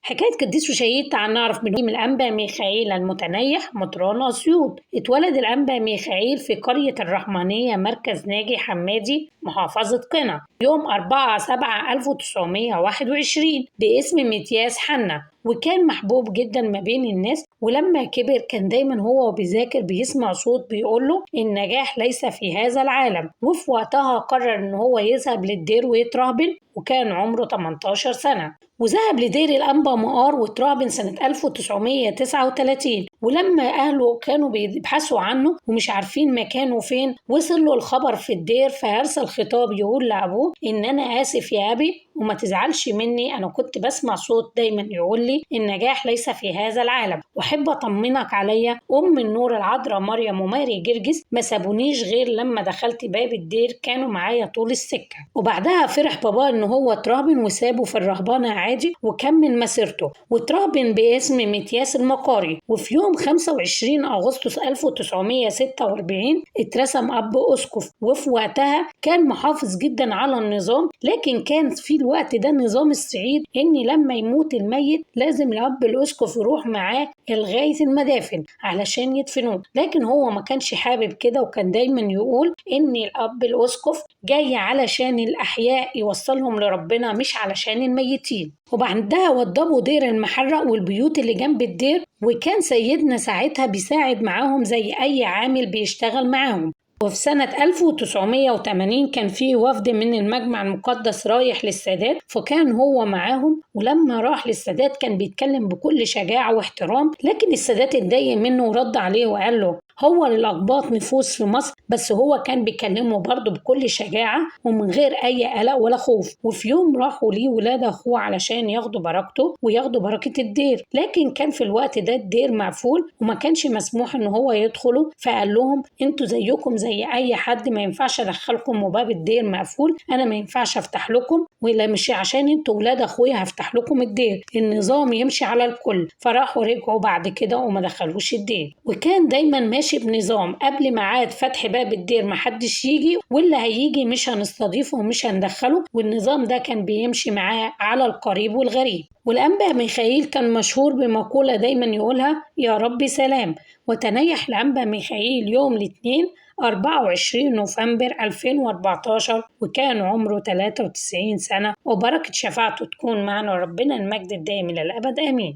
حكاية قديس وشهيد تعال نعرف من الأنبا ميخائيل المتنيح مطران أسيوط. اتولد الأنبا ميخائيل في قرية الرحمانية مركز ناجي حمادي محافظة قنا يوم 4/7/1921 باسم متياس حنا، وكان محبوب جدا ما بين الناس. ولما كبر كان دايما هو وبيذاكر بيسمع صوت بيقوله النجاح ليس في هذا العالم، وفي وقتها قرر ان هو يذهب للدير ويترهبن، وكان عمره 18 سنة، وذهب لدير الأنبا مقار واترهبن سنة 1939. ولما أهله كانوا بيبحثوا عنه ومش عارفين مكانه فين، وصل له الخبر في الدير، فأرسل خطاب يقول لأبوه إن أنا آسف يا أبي وما تزعلش مني، أنا كنت بسمع صوت دايما يقول لي النجاح ليس في هذا العالم، وأحب أطمنك عليا، أم النور العذراء مريم وماري جرجس ما سابونيش غير لما دخلت باب الدير، كانوا معايا طول السكة. وبعدها فرح باباه إن هو اترهبن وسابه في الرهبانة عادي وكمل مسيرته، واترهبن باسم متياس المقاري. وفي يوم 25 أغسطس 1946 اترسم أب أسقف، وفي وقتها كان محافظ جدا على النظام، لكن كان في الوقت ده النظام الصعيد إن لما يموت الميت لازم الأب الأسقف يروح معاه لغاية المدافن علشان يدفنوه، لكن هو ما كانش حابب كده، وكان دايما يقول إن الأب الأسقف جاي علشان الأحياء يوصلهم لربنا مش علشان الميتين. وبعدها وضبوا دير المحرق والبيوت اللي جنب الدير، وكان سيدنا ساعتها بيساعد معاهم زي أي عامل بيشتغل معاهم. وفي سنة 1980 كان في وفد من المجمع المقدس رايح للسادات، فكان هو معاهم، ولما راح للسادات كان بيتكلم بكل شجاعة واحترام، لكن السادات اتضايق منه ورد عليه وقال له هو للأقباط نفوذ في مصر، بس هو كان بيكلمه برضه بكل شجاعة ومن غير أي قلق ولا خوف. وفي يوم راحوا ليه ولاد أخوه علشان ياخدوا بركته وياخدوا بركة الدير، لكن كان في الوقت ده الدير مقفول وما كانش مسموح إن هو يدخله، فقال لهم انتوا زيكم زي أي حد، ما ينفعش أدخلكم وباب الدير مقفول، أنا ما ينفعش أفتح لكم، ولا مش عشان انتوا ولاد أخويا هفتح لكم الدير، النظام يمشي على الكل. فراحوا رجعوا بعد كده وما دخلوش الدير. وكان دايما ماشي بنظام قبل ميعاد فتح باب الدير محدش يجي، واللي هيجي مش هنستضيفه ومش هندخله، والنظام ده كان بيمشي معاه على القريب والغريب. والأنبا ميخائيل كان مشهور بمقولة دايما يقولها يا رب سلام. وتنيح الأنبا ميخائيل يوم الاثنين 24 نوفمبر 2014، وكان عمره 93 سنة، وبركة شفاعته تكون معنا، ربنا المجد الدائم إلى الأبد، آمين.